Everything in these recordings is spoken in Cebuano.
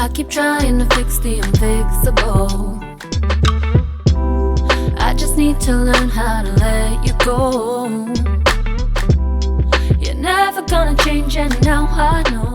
I keep trying to fix the unfixable. I just need to learn how to let you go. You're never gonna change, and now I know.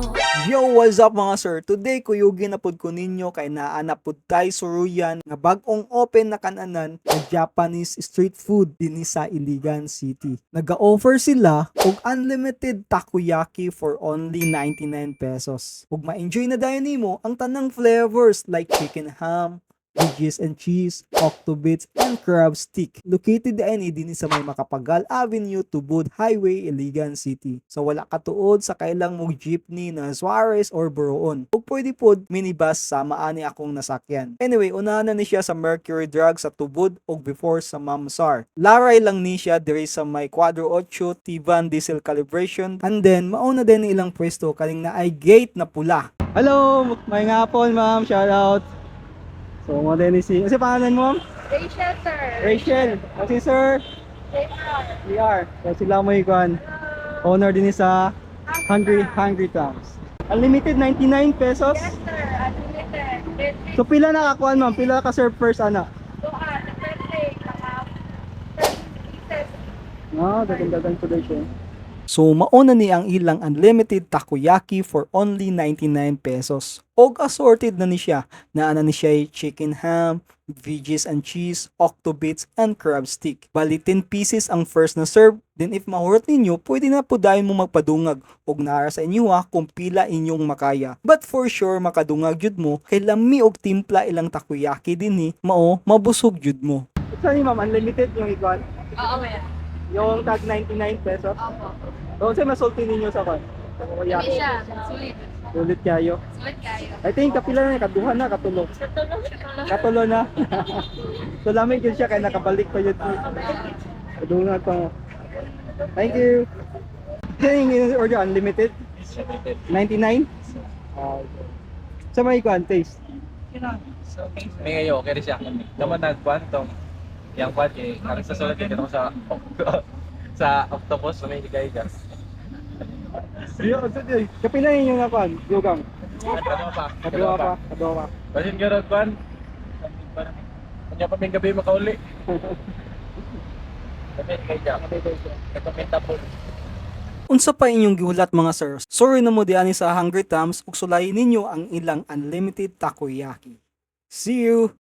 Yo, what's up, mga sir? Today, kuyugin na pud ko ninyo kay naa na pud tay suruyan nga bag-ong open na kananan nga Japanese street food dinhi sa Iligan City. Naga-offer sila og unlimited takoyaki for only 99 pesos. Ug ma-enjoy na dayon nimo ang tanang flavors like chicken ham, veggies and cheese, octobits, and crab stick. Located ani dinhi sa may Macapagal Avenue, Tubod Highway, Iligan City. So wala katuod sa kailang mong jeepney na Suarez or Boroon. Ug pwede pod minibus sama ani akong nasakyan. Anyway, unahan na ni siya sa Mercury Drug sa Tubod ug before sa Mamsar. Laray lang ni siya diri sa may Quadro 8 Tivan Diesel Calibration and then mauna din ilang pwesto kaning naay gate na pula. Hello, maayong hapon, ma'am, shout out. So, mao din ni si... Kasi pangalan mo, ma'am? Rachel, sir. Rachel. O si Sir? JR. VR. So sila mo ikuan. Owner din ni sa Hungry Hungry Thumbs. Unlimited 99 pesos. Yes, sir. Unlimited. Then, So pila na kakuan, ma'am? Pila ka serve first ana? Duha, depende. Mga 10 pieces. Ah, dagan-dagan po siya. So mauna ni ang ilang unlimited takoyaki for only 99 pesos. Og assorted na ni siya. Naa na ni siya chicken ham, veggies and cheese, octobits, and crab stick. Bali 10 pieces ang first na serve. Then if mahurot ninyo, pwede na po dayon mo magpadungag og naa ra sa inyo ha kung pila inyong makaya. But for sure makadungag jud mo kay lami og timpla ilang takoyaki dinhi, mao mabusog jud mo. Saan ni ma'am, unlimited yung ikuan? Oo, ma'am. Yung tag 99 pesos? Opo. So, unsa masulti ninyo sa kon? Hindi siya. Sulit. Sulit kayo. Sulit kayo. I think kapila na, kaduha na, katulo. Katulo na. So lamig yun siya kaya nakabalik pa yun. Kadungan pa. Thank you. Yan yung order, unlimited? 99? Ah, okay. Sa may kwan taste? May ngayon, okay rin siya. Naman nagkwantong. Yang kwan eh, karang sa sulod kita sa octopus na may higay gas. Kapila yun yung kwan, dugang. Ano pa? Kaduha pa, kaduha pa. Basin ka rin kwan. Kanya pa may gabi makauli. Kami kay Jack. Ito may tapon. Unsa pa inyong gihulat, mga sir? Sorry na mo diani sa Hungry Thumbs ug sulayin ninyo ang ilang unlimited takoyaki. See you!